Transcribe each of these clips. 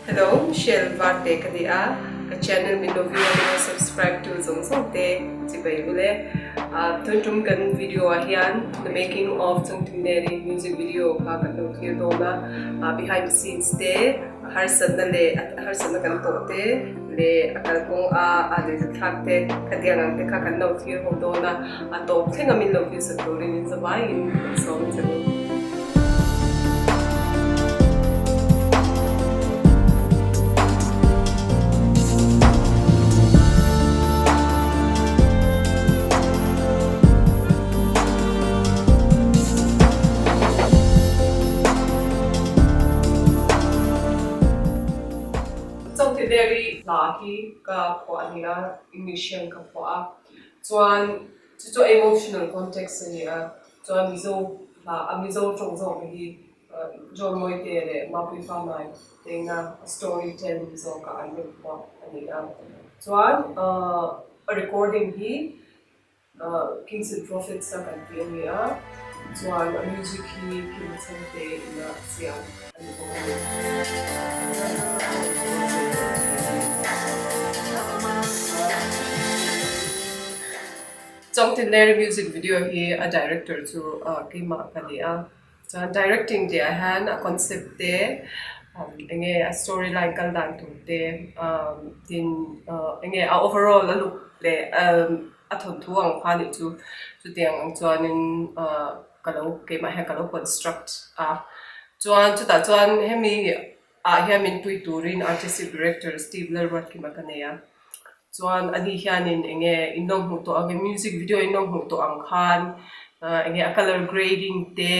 Hello, Michelle Varte ka ni a, ka channel min lo view a min lo subscribe tu zawng zawng te chibai ule. Tun tum kan video ah hian the making of Chungthimneri music video kha kan lo thlir dawn a, behind the scenes te, a harsatna leh a harsatna kan tawh te leh a kalkawng a a nuihzatthlak te khatiang ang te kha kan lo thlir ho dawn a, a tawp thleng a min lo view sak turin in zavaiin kan sawm che u. Chawngtineri hla hi ka phuah a ni a, English hian ka phuah a, chuan chu chu emotional context a ni a, chuan Mizo hla a Mizo tawng zawk hi John Mawite leh Mapui Fanai te ina story telling zawkah an rawn phuah a ni a, chuan a recording hi Kings and Prophets a kan tih a ni a, chuan a music hi Kima Chhangte ina siam a ni bawk a ni. Chawngtinleri music video hi a director chu keimah ka ni a. Chuan directing tih ah hian a concept te eng nge a story line kal dan tur te tin eng nge a overall a look leh a thawnthu ang kha nih chu chutiang ang chuanin ka lo keimah hian ka lo construct a. Chuan chutah chuan hemi ah hian min pui turin artistic director Steve Lalruatkima ka nei a. Chuan ani hianin eng nge in lo hmuh tawh ang music video in lo hmuh tawh ang khan eng nge a colour grading te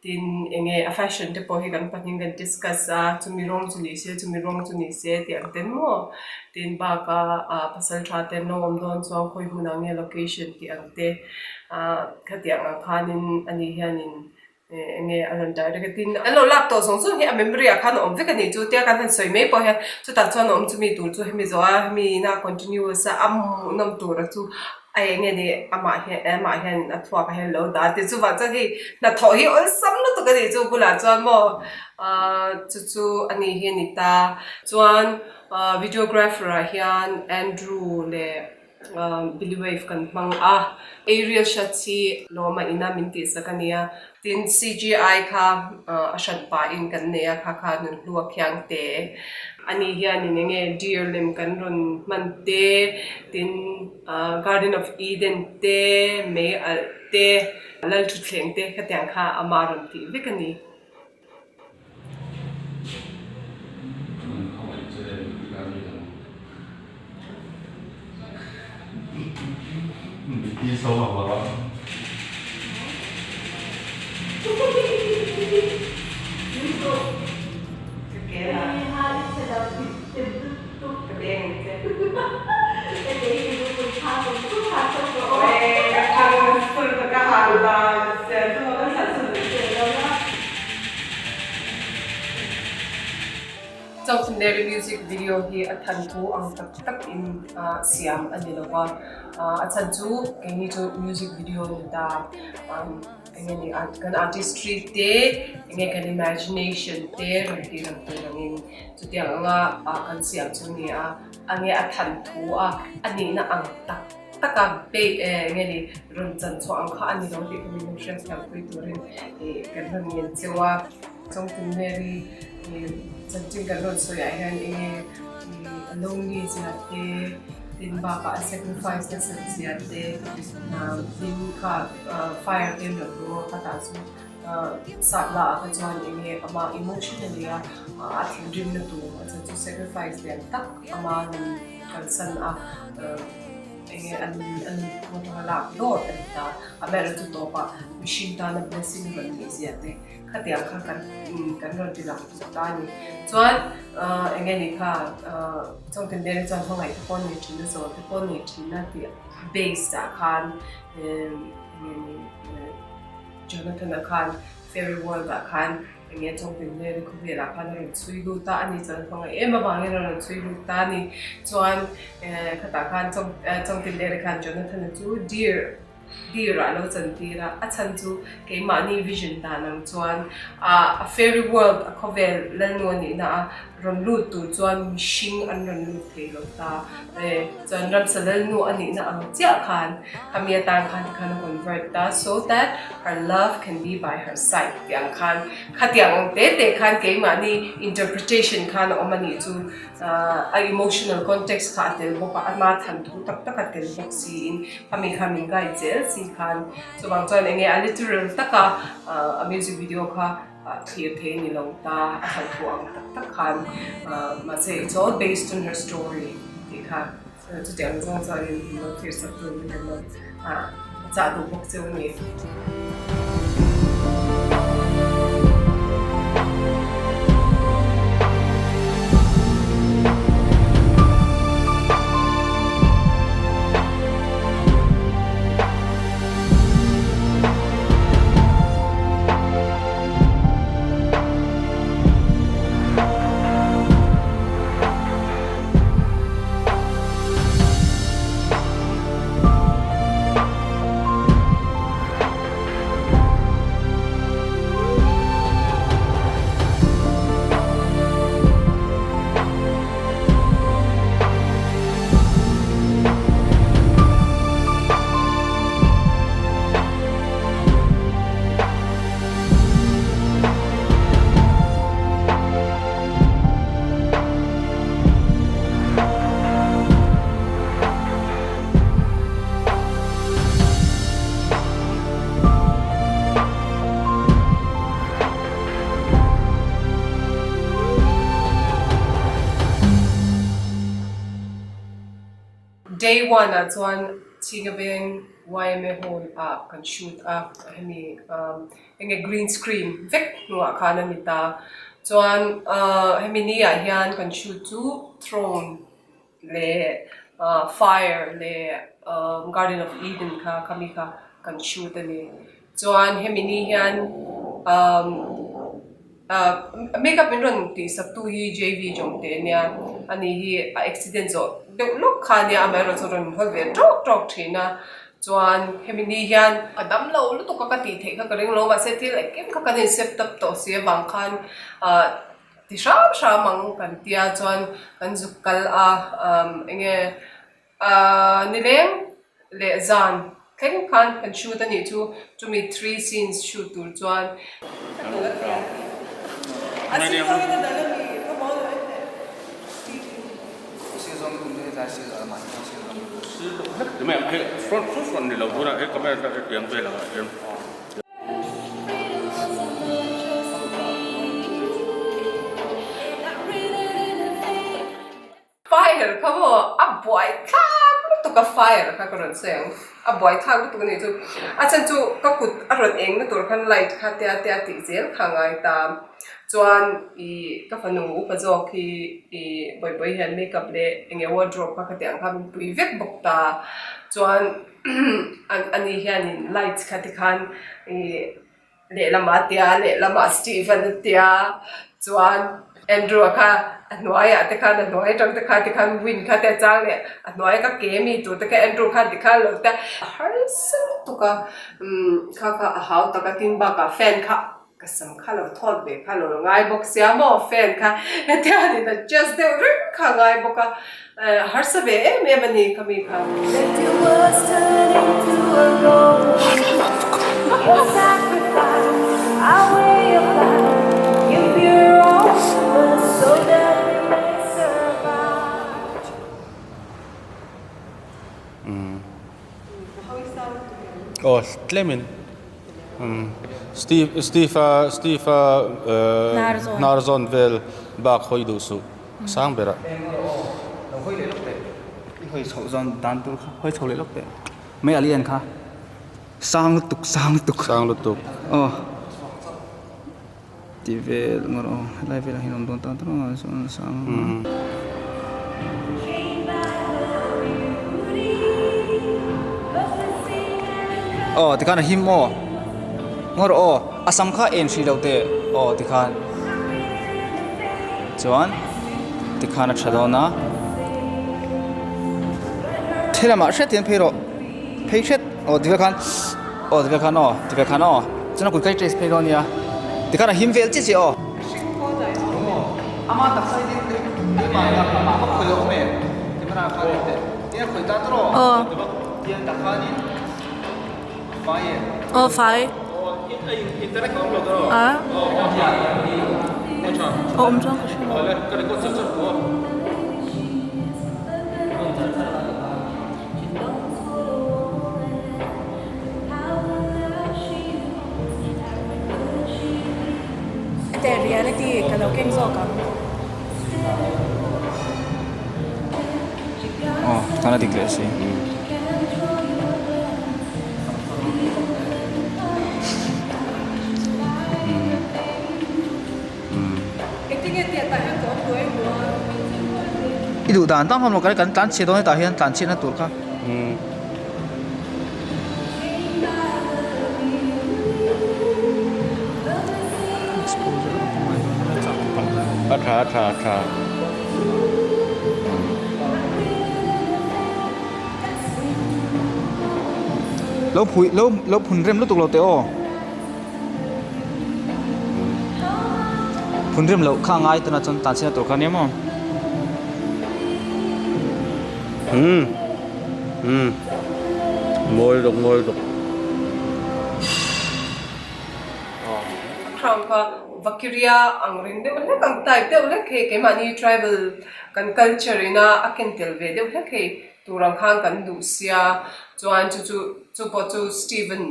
tin eng nge a fashion te pawh hi kan pahnih kan discuss a chumi rawng chu ni se chumi rawng chu ni se tih ang ten maw tin bakah ah pasal tha te an lo awm dawn chuan khawi hmunah nge location tih ang te ah khatiang ang khanin ani hianin Eng nge a rawn direct a tin an lo lak tawh zawng zawng hi a memory ah khan a awm vek a nih chu tia kan han sawi mai pawh hian chutah chuan a awm chumi tur chu hemi zawh a hemi ina continuous a a hmuhnawm tura chu a eng nge ni amah hian amah hian a thluak ah hian lo dah a ti chuvang chuan hei hnathawh hi awlsam lutuk a nih chu bulah chuan maw ahh chu chu a ni hi a ni ta chuan ahh videographer ah hian Andrew leh Billy Wave kan hmang a, Aerial shots hi lawma ina min tihsak a nia. Tin, CGI kha a hran pahin kan nei a, kha kha nun hlu a khiang te. Ani hianin eng nge deer lem kan rawn hman te, tin Garden of Eden te, mei alh te, Lalthuthleng te khatiang kha ama rawn tih vek a ni. Chawngtinleri music video hi a than thu ang tak tak in siam a ni lo va, a chhan chu keini chu music video ni ta eng nge ni kan artistry te eng nge kan imagination te rawn tih lang tur angin chutiang anga kan siam chu a ni a, a nge a than thu a a nihna ang tak tak a bei eng nge ni rawn chan chhuah ang kha a ni lo tih kha min lo hriat thiam pui turin ih kan rawn ngen cheu a. Chawngtinleri ih chanchin kan rawn sawi ah hian eng nge ih a lonely zia te tin bakah a sacrifice nasat zia te tin kha fire te an rawn hmu a khatah chu sap lah ah kha chuan eng nge ama emotionally a a thinrimna tur a chan chu sacrifice lian tak ama nun kalsan a eng nge a nun a nun phung atanga lak dawt a ni ta amaherawhchu chu tawpah mihring tana blessing rawn nih zia te khatiang kha kan kan rawn ti lang duh ta a ni. Chuan eng nge ni kha Chawngtinleri chuan hmangaih te pawh nei thin a zawl te pawh nei thin a tih base ah khan eng nge ni Jonathan-a khan fairy world ah khan eng nge Chawngtinleri khawvelah khan a rawn chhui lut a, ani chuan hmangaih em avangin a rawn chhui lut ta a ni. Chuan khatah khan Chawngtinleri khan Jonathan-a chu dear. Deer ah lo chantir a, a chhan chu keimahni vision dan ang chuan a fairy world a khawvel lalnu a nihna a rawn lut tur chuan mihring an rawn lut thei lo ta e, chuan ramsa lalnu a nihna ang chiah khan khami atan khan tikhan a convert ta so that her love can be by her side tih ang khan khatiang ang te te khan keimahni interpretation khan a awm a nih chu. A emotional context kha a tel bawk a, ama than thu tak tak a tel bawk siin khami kha min guide zel si khan chuvang chuan enge a literal taka a music video kha thlir thei a ni lo ta, a than thu ang tak tak khan mahse it's all based on her story tih kha chutiang zawng chuanin min lo thlir sak turin kan lo chah duh bawk cheu a ni. Day one ah chuan Chhinga Veng YMA Hall ah kan shoot a, hemi enge green screen vek hnuah khan a ni ta. Chuan hemi ni ah hian kan shoot chu throne leh fire leh garden of eden kha khami kha kan shoot a ni chuan hemi ni hian umm makeup min rawn tih sak tu hi J V Jawngte ania ani hi a accident zawh deuh lawk kha ania amaherawhchu rawn hawl ve tawk tawk thin a chuan hemi ni hian ka dam lo lutuk a ka tih theih kha ka ring lo mahse thil engkim kha kan in set up tawh si avang khan ah Ti hram hram ang kan tia chuan kan zuk kal a, enge nileng leh zan thleng khan kan shoot a nih chu, chumi three scenes shoot tur chuan. Fire kha maw a buai thlak lutuk a fire kha ka rawn sawi ang a buai thlak lutuk a nih chu a chhan chu ka kut a rawn eng na tur khan light kha tia tia tih zel kha a ngai ta chuan ih ka fanu upa zawk hi ih bawibawi hian makeup leh eng nge wardrobe kha khatiang kha min pui vek bawk ta chuan. Ani hianin lights kha tikhan ih lehlamah a tia lehlamah Steven a tia chuan Andrew-a kha a hnuaiah te khan a hnuai atang te khan tikhan wind kha te a chang leh a hnuai ka ke mi tur te kha Andrew khan tikhan lo te a harsa lutuk a umm kha kha a hau tak a tin bakah fan kha Ka sam kha lo thawt ve kha lo ngai bawk sia maw fan kha hetia a nin adjust deuh reng kha a ngai bawk a, harsa ve em em a ni kha mi kha. Aw tlemin Steve Steve a Steve a hnar zawn vel bak hawi duh suh sang berah. I hawi chhoh zawn dan tur kha hawi chho leh lawk teh mai a lian kha sang lutuk sang lutuk sang lutuk aw tih vel ngawr aw helai velah hian awm dawn tan tan a chuan sang aw tikhan a him aw ngawr aw a sam kha en hrih loh teh aw tikhan chuan tikhan a tha dawn a thil lamah hret hian phei rawh phei hret. Aw ti vel khan aw ti vel khan aw ti vel khan aw chuan a kut kha i trace phei dawn nia tikhan a him vel chiah chiah aw. Ama taksa hi keimah amah va khawih a awm em camera khan en teh tia khawih ta tawh aw tiang tak khanin a fai em aw fai interact a awm lo tawh a aw tha awm chuan ka hria awle ka record char char tawh Hete reality ka lo keng zawk ang. Aw tan a dik leh si. I duh dan tan khan kan tlan chhiat dawn hetah hian tlan chhiatna tur kha. A tha a tha a tha. Lo phui lo lo phun rem lutuk lo teh aw. Phun rem loh kha ngai tana chuan tan chhiat na tur kha nia maw. Umm umm mawi lutuk mawi lutuk. Crown kha Vakiria ang reng deuh hlek ang type deuh hlek hei keimahni tribal kan culture ina a ken tel ve deuh hlek hei tur ang khan kan duh sia chuan chu chu chu pawh chu Steven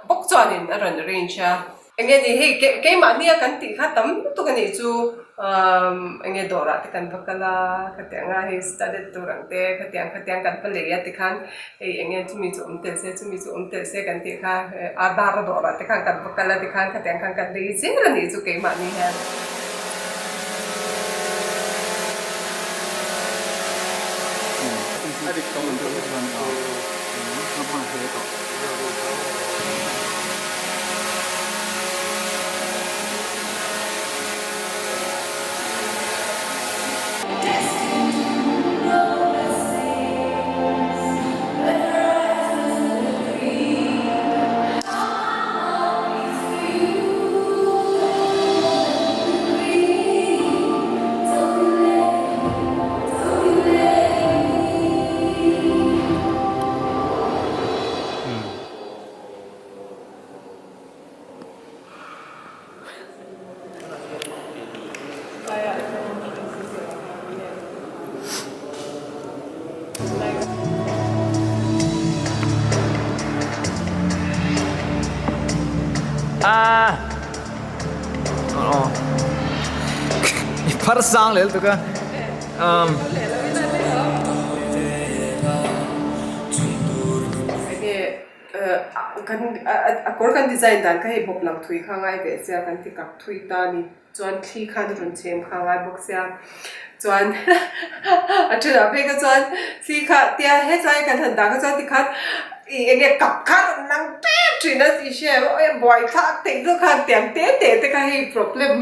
bawk chuanin a rawn arrange a. Enge ni hei keimahnia kan tih kha tam lutuk a nih chu enge dawrah te kan va kal a khatiang a hei studded tur ang te khatiang khatiang kan va lei a tikhan hei enge chumi chu awm tel se chumi chu awm tel se kan tih kha Aadhaar a dawrah te khan kan va kal a tikhan khatiang khan kan lei zel a nih chu keimahni hian. Ah! Oh. I phar sang lel tuk a. Um. Kan a kawr kan design dan kha hei bawp lang thui kha ngai ve sia kan ti kak thui ta a ni chuan thli khan a rawn chhem kha ngai bawk sia chuan a thenah phei kha chuan thli kha tia hetlai kan han dah kha chuan tikhan ih eng nge kap kha a rawn lang tep thin a tih hria em aw buai thlak theih zawk khan tiang te te te kha hei problem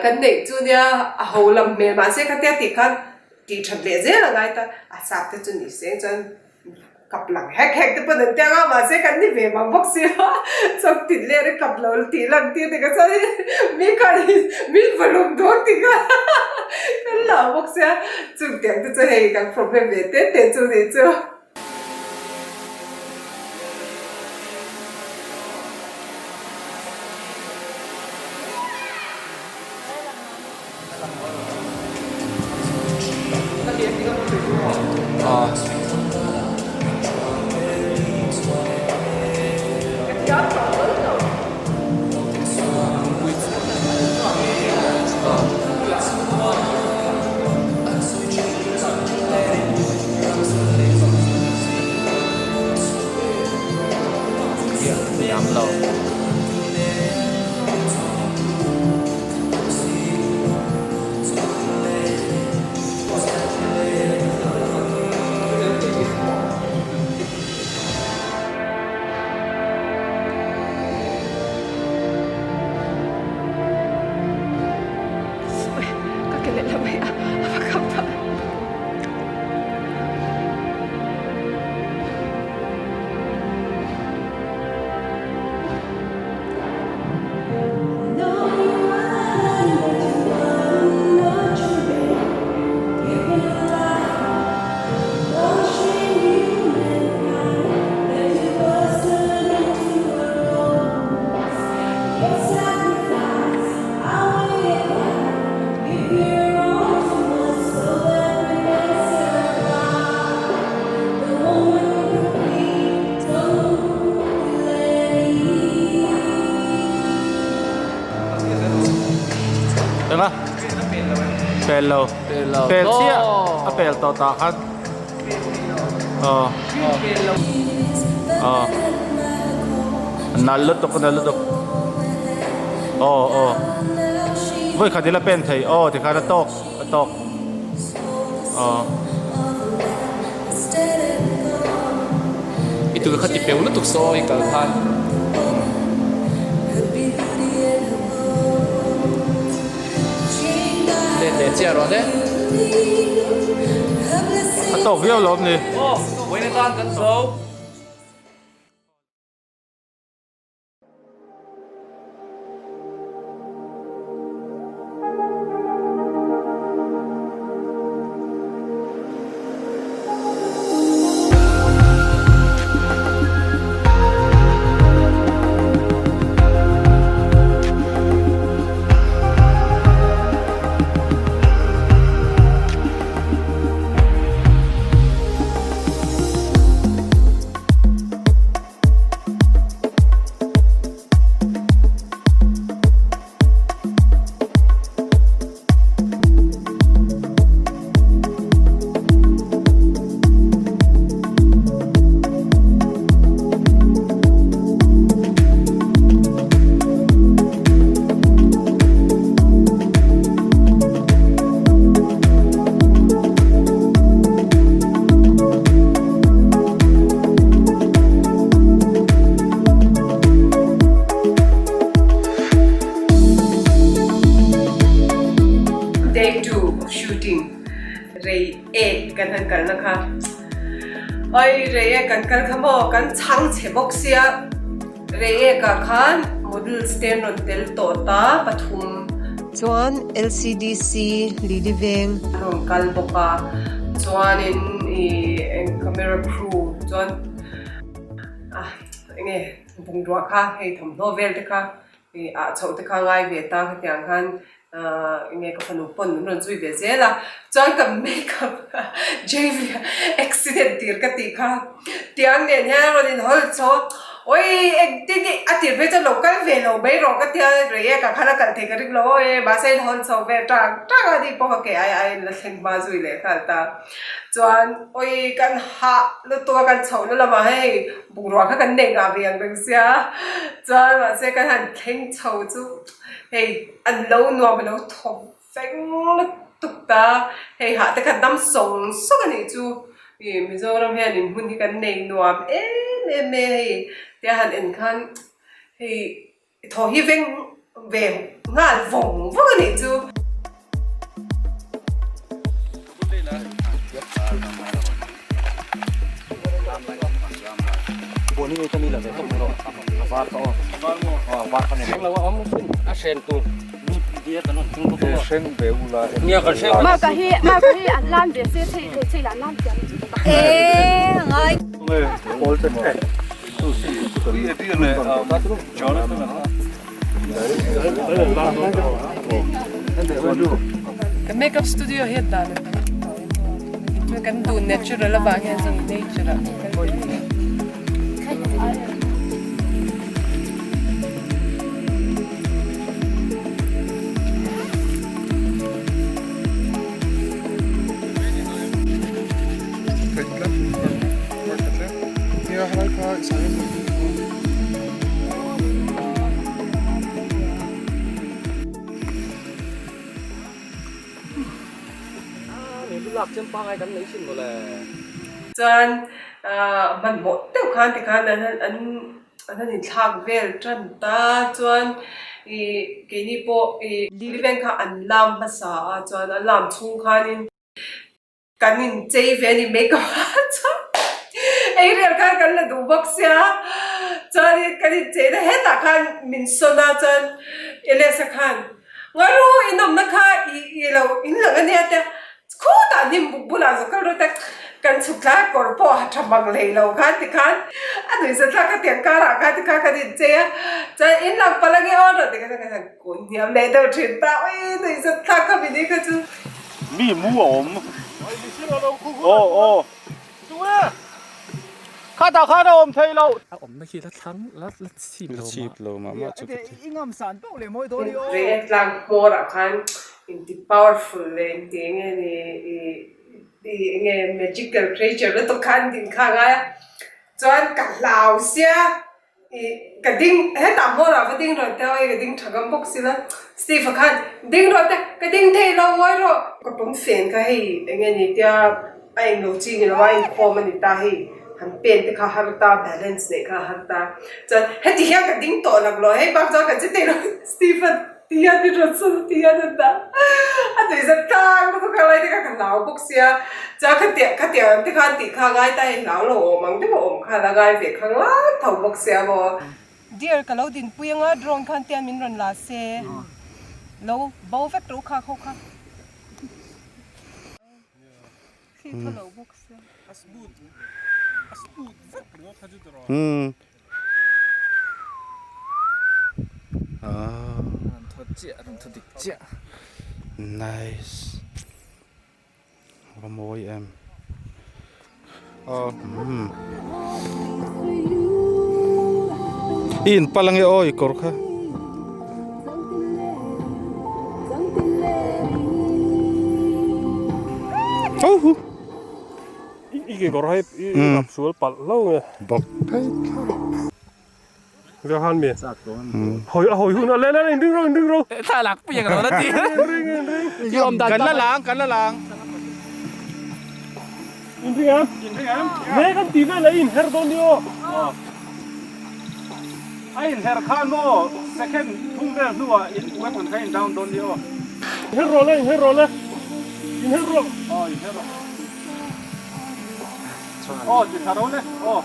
kan neih chu nia a ho lam hmel mahse khatia tih khan tih that leh zel a ngai ta a sap te chu ni seng chuan. Kap lang hek hek te pawn an ti ang a, mahse kan ni ve mang bawk si lo a, chuan tin leh ri kap lo tih lang tir te kha chuan mi khan min va lum dawn ti kha kan lau bawk sia, chung tiang te chu hei kan problem ve te te chu ni chu. Ka ke lehlam hi a va kham ta. Pel lo. Pel chiah a pel tawh tah khan. Aw. Aw. Nal lutuk nal lutuk. Aw aw. Vawi khat ila pen thei aw tikhan a tawk a tawk. Aw. I tur kha ti peu lutuk saw i kal khan. Let leh chiah rawh le. A tawk viau lo ni. Aw, vawiin atan kan zo. Day 2 of shooting rei ek kan han kalna kha oi rei ek kan kal kha maw kan chhang chhe bawk sia rei ek ah khan models te an rawn tel tawh ta pathum Chuan LCDC Lili Veng. An rawn kal bawk a chuanin ih eng camera crew chuan ah enge bungrua kha hei thawmhnaw vel te kha ih ah chhoh te kha ngai ve ta khatiang khan ahh enge ka fanu pawn an rawn zui ve zel a chuan ka makeup J_V accident tir ka tih kha tiang nen hian a rawn inhawl chho a awii engtin nge a tir phei chuan lo kal ve lo mai rawh ka tia rei e ka khan a kal thei ka ring lo aw e mahse a inhawl chho ve tang tang a ni pawh ka ke ai aiin la thleng hma zui leh nghal ta chuan awii kan hah lutuk a kan chhoh na lamah hei bungrua kha kan nei ngah ve ang reng sia chuan mahse kan han thleng chho chu hei an lo nuam a lo thawk feng lutuk ta hei hah te kha dam sawng sawng a nih chu ih Mizoram hian in hmun hi kan nei nuam em em mai a hei tia han en khan hei thaw hi veng ve nghal vawng vawng a nih chu. Ka makeup studio hi a dan a tam tawh in chuan kan duh natural avang hian chuan nature ah kan kal thei a. Chuan hmanhmawh deuh khan tikhan an an an han inthlak vel tan ta chuan ih keini pawh ih Liveng kha an lam hmasa a chuan a lam chhung khanin Kan inchei ve a ni mai ka chuan ei rial khan kan la duh bawk sia chuanin kan inchei na hetah khan min sawn a chuan Elias-a khan Ngaru inawmna kha i i lo in lang a nia tia khutah hnim buk bulah zawk kal rawt a kan chhuk thlai a kawr pawh a tha mang hlei lo khan tikhan a nuihza thlak a tiang karah khan tikhan kan inchei a chuan in lang palh ange aw rawh tikhan kan han kun hniam leh deuh thin ta ui nuihza thlak kha mini kha chu. Mi mu a awm. Aw aw. Khatah khan a awm thei lo. A awmna khi la thlang la la chhip lo mah. Chhip lo mah mah chu ka ti. Rei tlang hmawrah khan Inti powerful leh inti enge ni i enge magical creature lutuk khan din kha a ngai a chuan ka hlau sia i ka ding hetah hmawrah va ding rawn te awii ka ding tha ngam bawk si la Steve a khan ding rawh te ka ding thei lo ngawi rawh ka pawm fen kha hei enge ni tia a englo chi ni lo a inkhawm a ni ta hei han pen te kha har ta balance neih kha har ta chuan heti hian ka ding tawh lak lo hei bak chuan ka che thei lo Steve a Ti hian i rawn sawi ti hian an dah a tui zat tlang lutuk a lai te kha ka hlau bawk sia chuan khatiang khatiang te khan tih kha a ngai ta hei hlau lo awm ang deuh a awm khan a ngai ve khang lai tho bawk sia maw. Dear ka lo dinpui anga drone khan tian min rawn la se lo bo vek rawh u kha kho kha thli thaw lo bawk sia. Nice va mawi em umm i in pal ange aw i kawr kha. I kekawr hei i rap sual palh hlo nge. Bawk phei thlap. Vel han mi. Hawi a hawi hun a le le in ring ro in ring ro. Thlalak pui ang lo la ti. In ring in ring. I awm dan Kan la lang kan la lang. In ring em? In ring em? Ne kan ti vel a in her dawn ni aw. A in her khan maw second thum vel hnuah in weapon kha in down dawn ni aw. In her rawh le in her rawh le. In her rawh. Aw in her rawh. Aw ti tha ro le aw.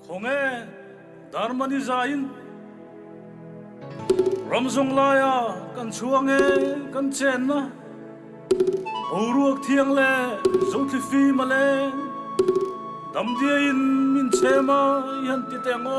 Khawnge Darmani zaiin ram zawng laia kan chhuang e kan chenna boruak thiang leh zothli fim a leng damdiaiin min chhem a i han ti teh ang aw.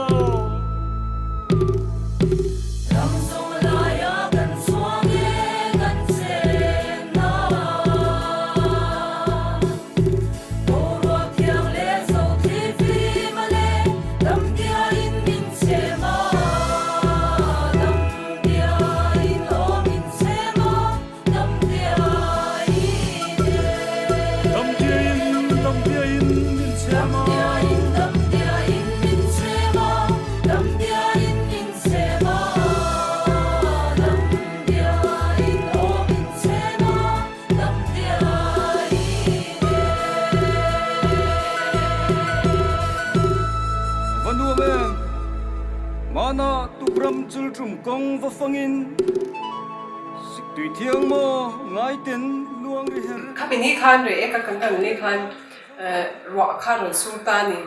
Va nuam em! Mana tukram chulṭum kawng va fangin siktui thiang maw ngaiten luang ri her. Khami ni khan reh e ka kan kal ni khan ruah kha rawn sur ta a ni.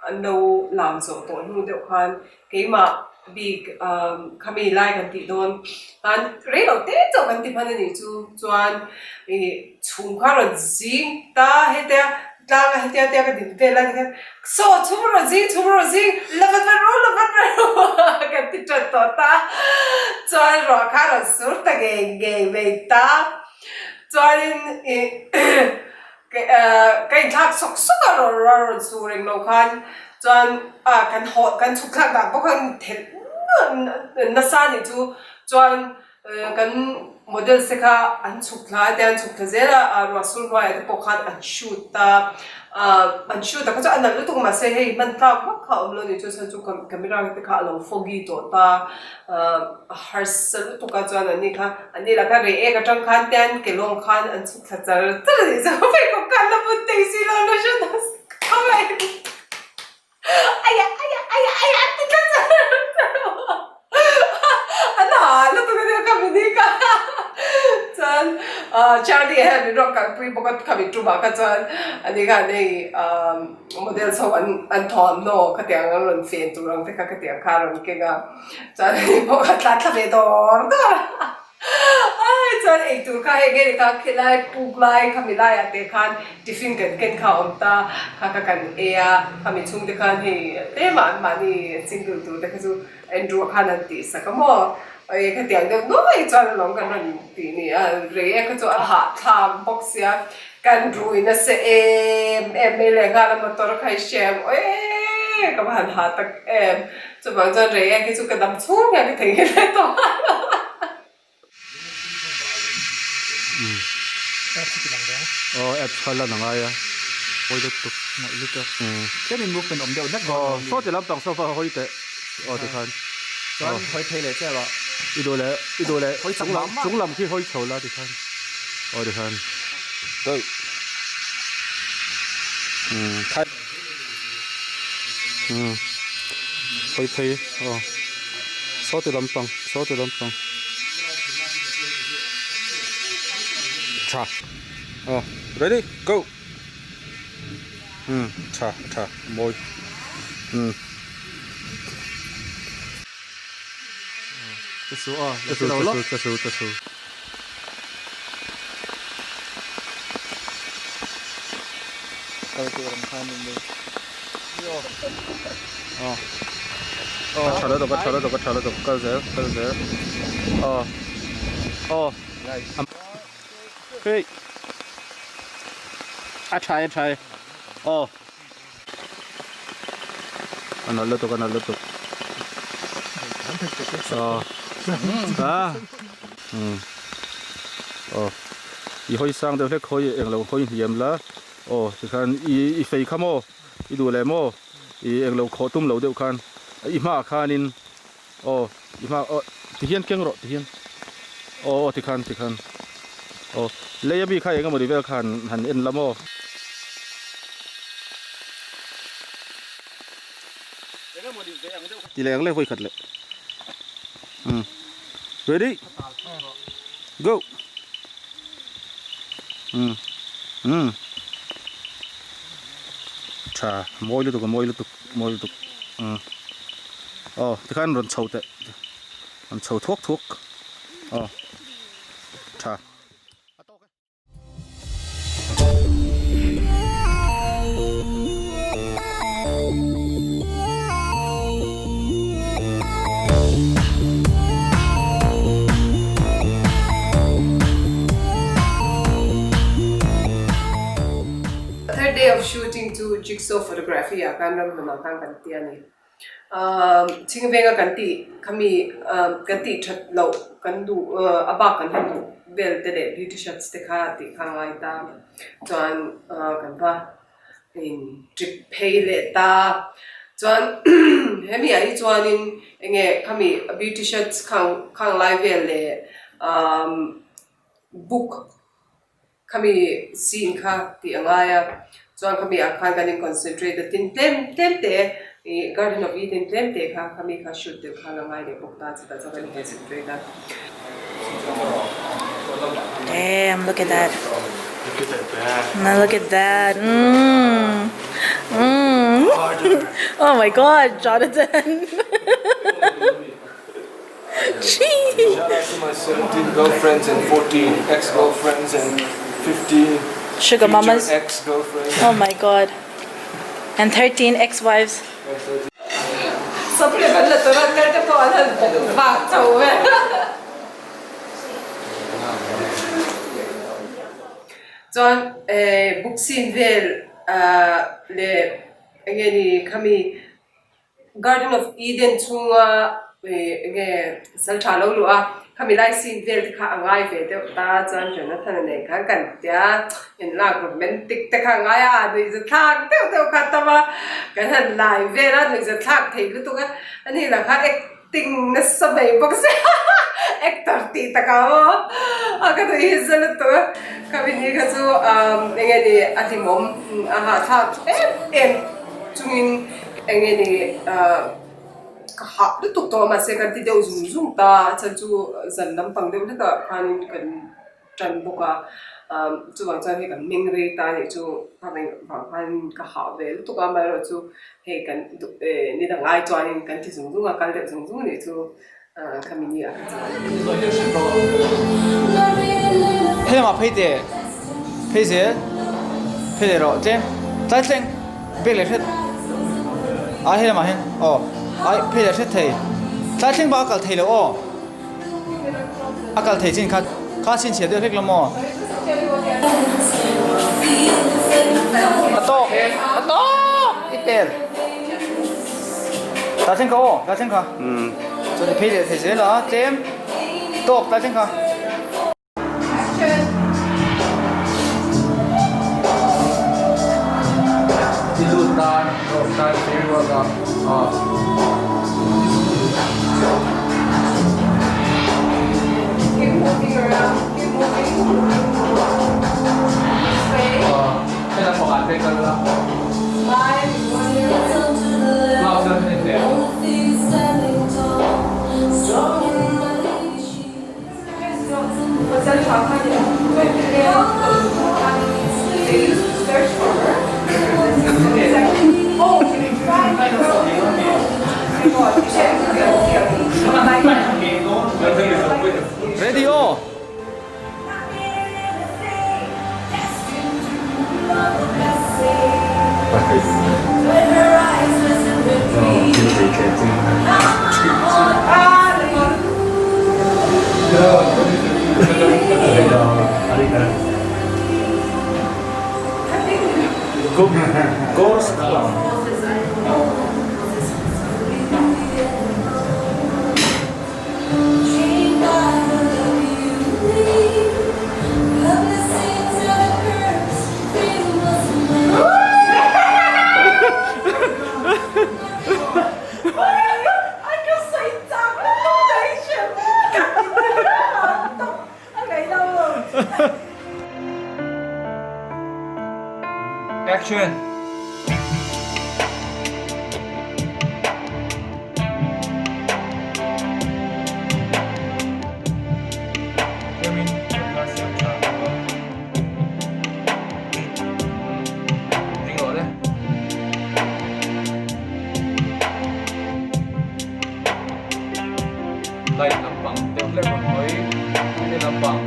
An lo lam zawh tawh hnu deuh khan keimah bik khami lai kan tih dawn khan rei lo te chauh kan ti hman a nih chu chuan ih chhum kha rawn zing ta hetia tlang a hetia tia ka din vel a tikhian saw chhum rawn zing chhum rawn zing la vat vat rawh la vat vat rawh kan ti ṭan tawh ta chuan ruah kha rawn sur ta ngei ngei mai ta chuanin ih. Ka inthlak sawk sawk a rawn rawn su reng lo khan chuan ah kan haw kan chhuk thlak dan pawh khan thelh nasa a nih chu chuan kan model te kha an chhuk thla a tia an chhuk thla zel a ruah sur hnuaiah te pawh khan an shoot a an shoot a kha chuan a nalh lutuk mahse hei hman tlak vak kha a awm lo a nih chu chuan chu camera te kha a lo foggy tawh ta a harsa lutuk a chuan an ni kha an ni lah kha rei ek atang khan te an ke lawng khan an chhuk thla char char a nih chu pheikhawk khan la vut thei si lo la hre ta khawp mai aiah aiah aiah aiah an ti thla char char an ha lutuk a nia ka mini kha chuan Charlie. Party ah hian min rawn kalpui bawk a, khami tumah kha chuan ani khan hei models ho an an thawmhnaw khatiang an rawn fen tur ang te kha khatiang kha a rawn keng a, chuan ani pawh kha tlan thla ve dawr dawr a. Ai chuan eitur kha hei nge ni kha khilai puk lai khami laiah te khan tiffin kan ken kha a awm ta, kha kha kan ei a, khami chhung te khan hei tlema an mahni single tur te kha chu Andrew a khan an tih sak a maw? Eng khatiang deuh nuai chuan alawm kan rawn tih ni a, rei e kha chu a hahthlak bawk sia, kan rui nasa em em mai leh nghal a motor kha i hria em aw ka va han hah tak em, chuvang chuan rei e khi chu ka dam chhung hian ka theihnghilh leh tawh a. Aw apps kha lan a ngai a hawi lutuk ngaih lutuk tlem in movement awm deuh hlek aw saw ti lampang sofa hawi teh aw tikhan chuan hawi phei leh chiah rawh i duh leh i duh leh chung lam chung lam khi hawi chho la tikhan aw tikhan go umm khai umm hawi phei aw saw ti lampang saw ti lampang tha aw ready go umm tha tha mawi umm Ka su aw la ti lo lawk ka su ka su. Kal tur ang khan in ni. Aw aw a tha lutuk a tha lutuk a tha lutuk kal zel kal zel aw aw hei a tha e a tha e aw a nalh lutuk a nalh lutuk aw a umm aw i hawi sang deuh hlek hawi englo hawi hniam la aw tikhan i i fei kha maw. I duh leh maw? I englo khawh tum lo deuh khan i hmaah khanin aw i hma aw tihian keng rawh tihian aw aw tikhan tikhan aw lei ami kha eng emawni vel khan han en la maw? Ti leh ang le vawi khat leh umm ready go umm umm. Tha mawi lutuk a mawi lutuk mawi lutuk umm aw tikhan rawn chho teh rawn chho thuak thuak aw tha. Third day of shooting chu jigsaw photography ah khan ramhlun ah khan kan ti a ni. Ahh Chhingvenga kan tih khami ahh kan tih that loh kan duh a bak kan han duh vel te leh beauty shots te kha tih kha a ngai ta. Chuan ahh kan va in trip phei leh ta. Chuan hemi ah hi chuanin enge khami beauty shots khang khang lai vel leh ahh book Khami scene kha tih a ngai a, chuan khami ah khan kan in concentrate a, tin tlem tlem te ih Garden of Eden tlem te kha khami kha shoot deuh khan a ngai leh bawk ta chutah chuan kan in concentrate a. Damn, look at that. Look at that bag. Now look at that. Mm. Mm. Oh my god, Jonathan. Chee. Shout out to my 17 girlfriends and 14 ex-girlfriends and 15 sugar mamas. Ex-girlfriends. Oh my god. And 13 ex-wives. Supplement la tura kal te pawh an han vak chho vel. Chuan book scene vel leh enge ni khami Garden of Eden chhunga ih enge sal tha lo luh a, khami lai scene vel te kha a ngai ve deuh ta chuan Jonathan a nen khan kan tia inlak romantic te kha a ngai a, nuihza thlak deuh deuh kha a tam a, kan han lai vel a nuihza thlak thei lutuk a, ani lah kha acting nasa mai bawk sia actor tih takah maw a ka nuih hi za lutuk a, khami ni kha chu enge ni a hlimawm a hahthlak em em chungin. Eng nge ni ahh ka hah lutuk tawh a mahse kan ti deuh zung zung ta a chhan chu zan lampang deuh hlekah khanin kan tan bawk a. Chuvang chuan hei kan meng rei ta nih chu ka meng vang khan ka hah ve lutuk a, amaherawhchu hei kan ni dang ai chuanin kan ti zung zung a, kal deuh zung zung nih chu khami ni ah kha chuan. Hei lamah phei teh, phei zel, phei leh rawh tlem, tlai thleng bek leh hret, ai hei lamah hian aw ai phei leh hret thei, tlai thleng bak a kal thei lo aw. A kal thei chin kha kha chhinchhiah deuh hlek lo maw? A tawk! A tawk! I pel! Dah thleng kha aw, dah thleng kha. Chuan i phei leh thei zel a, tlem tawk dah thleng kha. I lut tan, rawk tan, thir ruak a, aw. Hei lam pangah te kal la. Gloves a hnen teh. Ready aw. Action! Tlemin ka siam tha bawk a. Ring rawh le. Light lampang deuh hlek rawn hawi, he lampang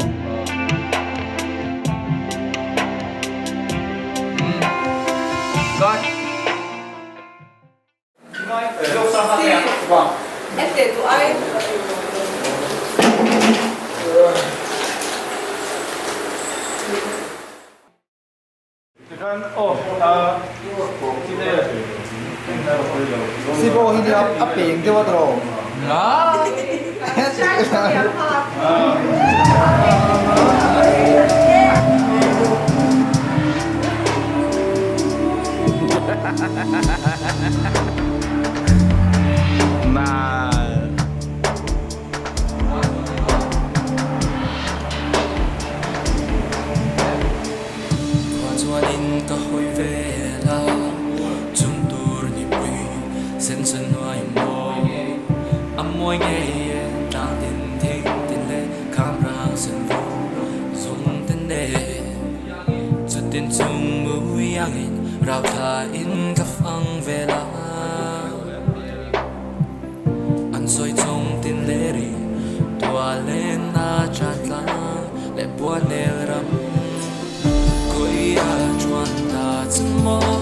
Cut! Sibo hi nia a peng deuh a tawh. Khua chuanin ka hawi vel a, chung tur nipui sen sen hnuai maw a mawi ngei e, tlang tin thing tin leh kham rang sen vur zung te nen. Chutin chung mui angin rau thla in ka fang vel a, an sawi chung tin leh ri tua len a chan tlang leh buanel ram khawi a chuan ta chu maw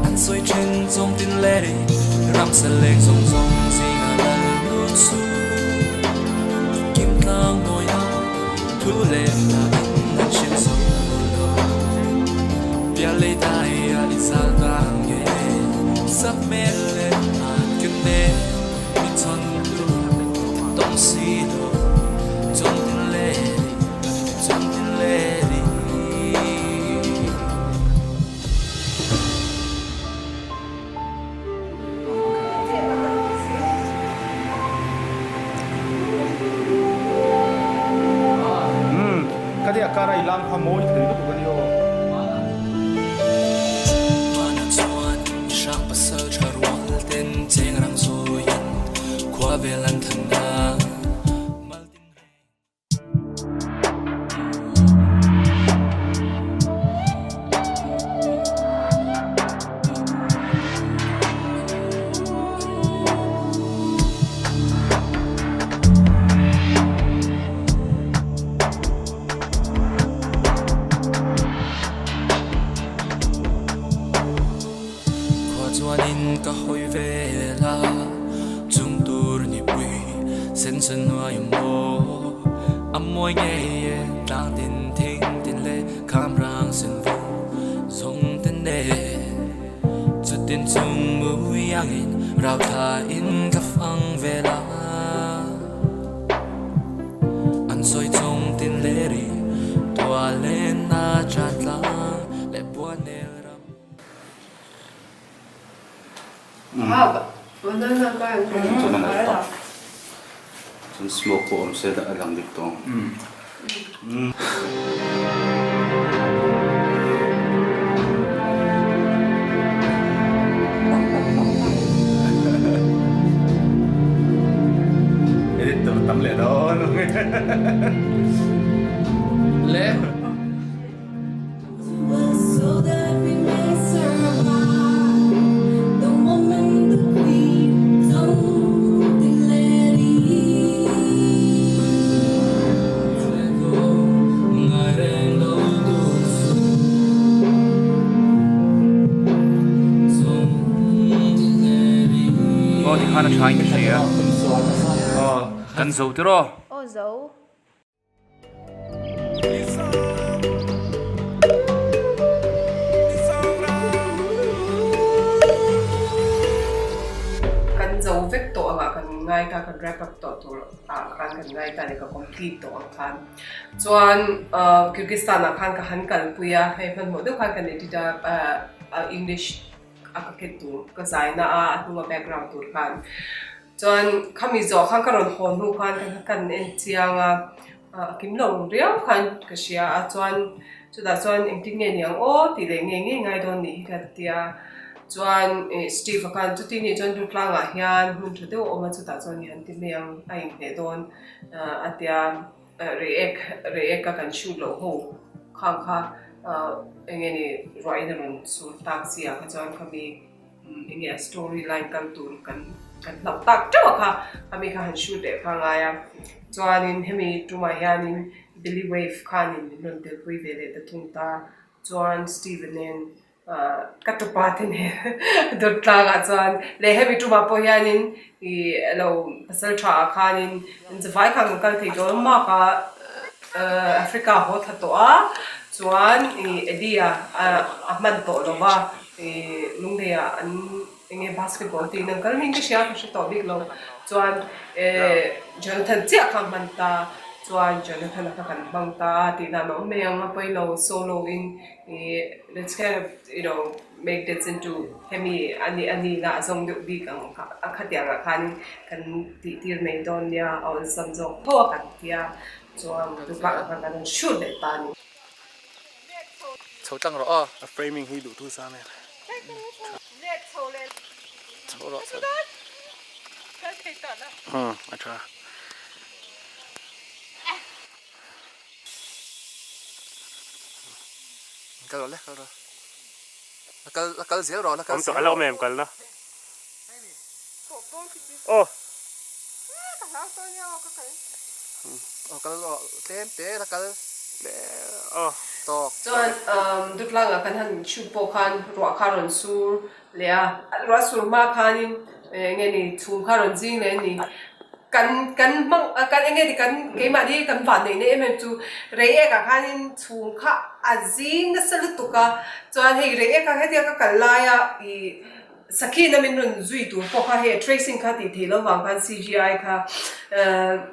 an sawi then chung tin leh ri ram sa leng zawng zawng zinga lal nu chu kim tlang nawi a. Thu leh hla in an hriat zo lo. Pialei dai a i zal vang nge sak hmel leh an ka ne mi chawn tu ka tawng si lo Chawng tin le ri chawng tin le ri. Umm ka tia kar a i lam kha mawi thei lutuk a ni aw. Hmanah chuan i hrang pasal tha rual ten cheng rang zawiin khua vel an than a. Chuanin ka hawi vel a, chung tur nipui sen sen hnuai maw. A mawi ngei e tlang tin thing tin leh kham rang sen vung zawng te nen. Chutin chung mui angin rau thla in ka fang vel a. An sawi chung tin leh ri tuah len a chan tlang leh puan nel ram. Chuan a nalh tawp. Chuan smoke pawh awm se a lang dik tawh ang. Edit tur tam leh dawn. Le. Aw tikhan a tha in ka hria. Aw kan zo tiraw. Aw zo. Kan zo vek tawh angah kan ngai ta, kan wrap up tawh tur ah khan kan ngai ta a ni, ka complete tawh ang khan. Chuan Kyrgyzstan ah khan ka han kalpui a, hei hmanhmawh deuh khan kan edit a, English a ka khet tur ka zaina a, a hnunga background tur khan. Chuan khami zawh khan ka rawn haw hnu khan ka kan en chiang a, a kim lo riau khan ka hria a, chuan chutah chuan engtin nge niang aw tih leh nge nge ngai dawn nih hi ka ti a, chuan ih Steve a khan chuti nih chuan Dutlangah hian hmun tha deuh a awm a, chutah chuan i han ti mai ang a inhmeh dawn a tia react react a kan shoot loh ho khang kha eng nge ni ruahin a rawn sur tak si ah kha chuan khami. Enge a story line kal tur kan kan hlauh tak teuh a kha ami kha han shoot leh kha ngai a chuanin hemi tumah hianin Billy Wave khanin min rawn telpui ve leh ta thung ta chuan Steven nen ah ka tupa te nen dawt tlangah chuan leh hemi tumah pawh hianin ih lo pasal tha ah khanin zavai khan kan kal thei dawn mak a Africa haw thla tawh a chuan ih Eddie a a hman tawh lo va. Ih Lungleiah an eng nge basketball tiin an kal hming ka hria ka hre tawh bik lo chuan eh Jonathan chiah kha a hman ta chuan Jonathan-a kha kan hmang ta a tih dan a awm mai ang a pawilo solo in ih let's kind of you know make this into hemi a nih a nihna a zawng deuh bik ang kha a khatiang ah khanin kan tih tir mai dawn nia a awlsam zawk tho a kan tia chuan tukah khan kan rawn shoot leh ta a ni. Chho tlang rawh aw. A framing hi duh thu sa nen. Chho rawh chho. Umm a tha. Kal rawh le kal rawh. La kal la kal zel rawh la kal zel rawh. Awm tawh a la awm em kalna. Aw. Aw kal rawh tlem te la kal. Aw. Tawk. Chuan Dutlangah kan han shoot pawh khan ruah kha rawn sur leh a, ruah sur hma khanin eng nge ni chhum kha rawn zing leh a ni. Kan kan hmang kan eng nge ni kan keimahni kan vah neih na em em chu Reiek ah khanin chhum kha a zing nasa lutuk a, chuan hei Reiek ah hetia ka kal laia ih Sakhi na min rawn zui tur pawh kha hei tracing kha tih theih loh vang khan CGI kha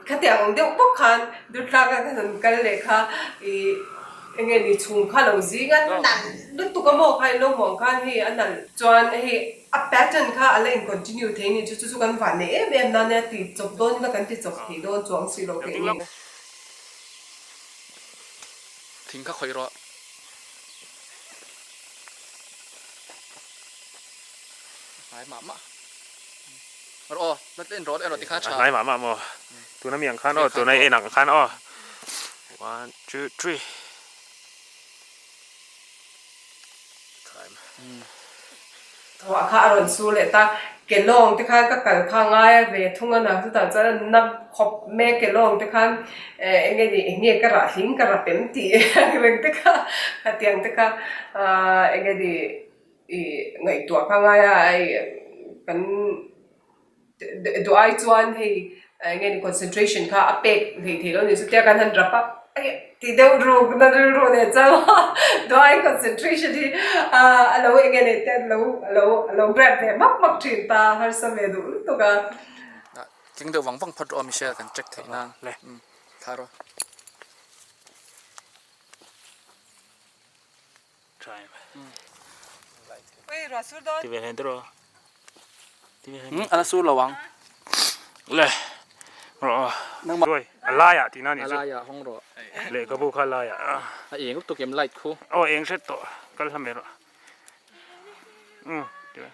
khatiang ang deuh bawk khan Durtlang a kan han kal leh kha ih eng nge ni chhung kha lo zing a nalh lutuk a maw kha in lo hmuh ang khan hei a nalh chuan hei a pattern kha a la in continue thei ni chu chu chu kan vah nei em em nan nia ti chawp dawn ila kan ti chawp thei dawn chuang si lo kei ni. Thing kha khawih rawh. Hnai mah mah. Rawh aw, la tlem rawh erawh tikhan a tha. Hnai mah mah maw? Tuna mi ang khan aw, tuna en ang khan aw. One, two, three. Time. Ruah kha a rawn sur leh ta. Kelawng te khan ka kal kha ngai a ve thung a nang chutah chuan a na khawp mai a kelawng te khan eng nge ni eng nge ka rah hling ka rap em tih reng te kha khatiang te kha eng nge ni. I ngaihtuah kha ngai a hei kan duh ai chuan hei eng nge ni concentration kha a pek hleih theih loh a ni chutia kan han rap a ti deuh ruk na rilru nen chuan duh ai concentration hi a lo eng nge ni te a lo a lo a lo grab ve hmak hmak thin ta harsa ve duh lutuk a. Tling deuh vang vang phawt rawh a Michelle kan check theih nan thla rawh. Ala sur lo ang. Le rawh a laiah tihna a nih chu. A laiah hawng rawh. Lehkhabu kha a laiah. A eng lutuk em light khu. Aw eng hret tawh kal hla mai rawh. Aw le.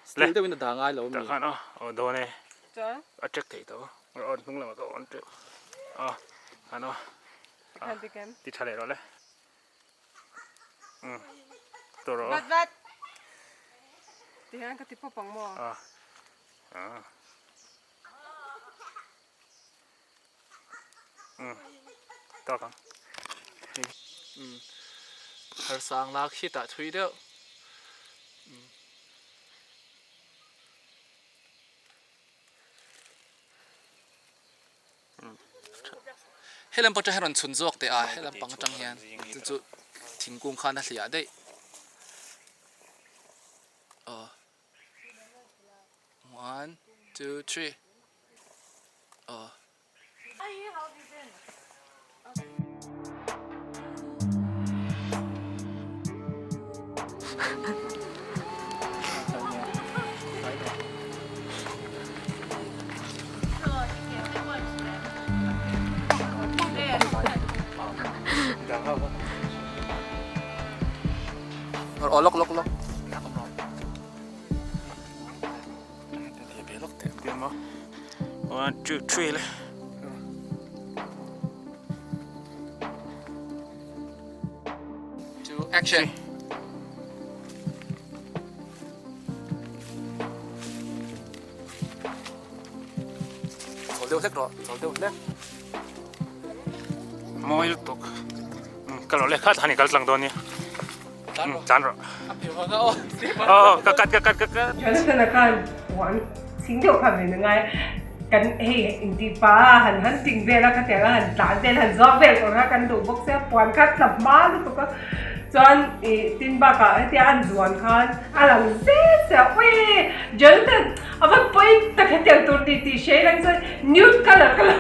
Steel deuhin a dah ngai lo a mi. Tah khan aw aw dawn e. A check thei tawh aw hnung lamah ka on teuh aw khan aw. Ti tha leh rawh le. Vat vat. Ti hian ka ti pawp ang maw? Tawk ang. Harsang lak hi tah thui deuh. Helam pawh hian rawn chhun zawk teh a helam pang atang hian chu chu thingkung khan a hliah daih aw one two three aw. Aw lawk lawk lawk. One, two, three le. Two, action. Chawl deuh hlek rawh, chawl deuh hlek. Mawi lutuk. Ka lo leh khat han i kal tlang dawn nia. Tlan rawh. A pheu hang a aw. Aw, ka kat ka kat ka kat. Jonathan a khan uan ching deuh kha ve na ngai. Kan hei intih pa a han hunting vel a khatiang a han tlan vel han zawk vel tur kha kan duh bawk sia puan kha tla hma lutuk a chuan ih tin bakah hetia an zuan khan a lang zet sia ui Jonathan a va pawi tak hetiang tur ni tih hria ilang chuan nude colour ka lo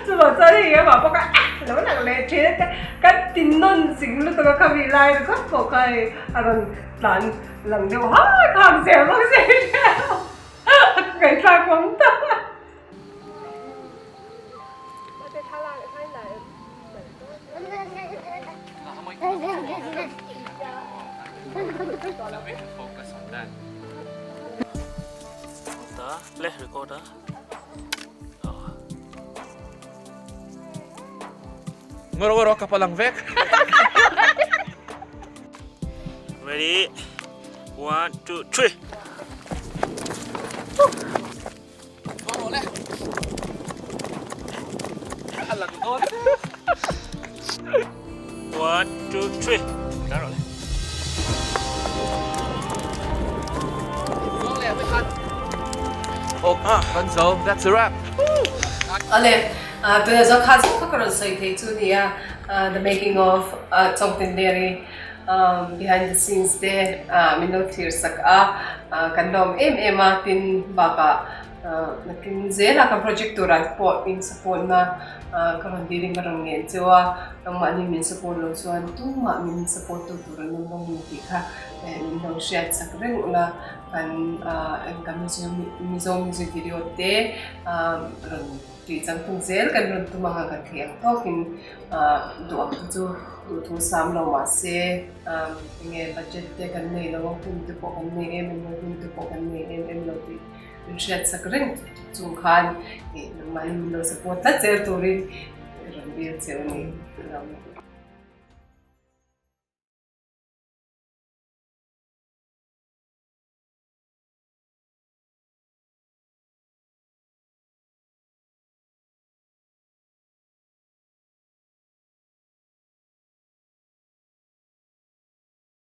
chuvang chuan hei amah pawh kha a lo lang leh thin a kan ti nawn zing lutuk a khami lai ringawt pawh kha hei a rawn tlan Lang deuh hak hak zel bawk si a ngaihthlak awm ta. Le record a. Ngawr ngawr ka palang vek. Ready? 1 2 3. 1 2 3. So that's a wrap. Ale, tuna zawk kha zawk kha ka rawn sawi thei chu nia, the making of Chawngtinleri behind the scenes te min lo thlir sak a, kan lawm em em a, tin bakah nakin zela kan project turah pawh in support na ka rawn dealing ka rawn ngen cheu a, nangmahni min support lo chuan tumah min support tu tur an awm lo ni tih kha min lo hriat sak reng ula. Kan engka Mizo music video te rawn tih changtlung zel kan rawn tum ang a kan theih ang tawkin duh ang te chu duhthu sam lo mah se enge budget te kan nei lo a hun te pawh kan nei em em lo hun te pawh kan nei em em lo tih min hriat sak reng chung khan nangmahni min lo support tlat zel turin rawn dil cheu a ni.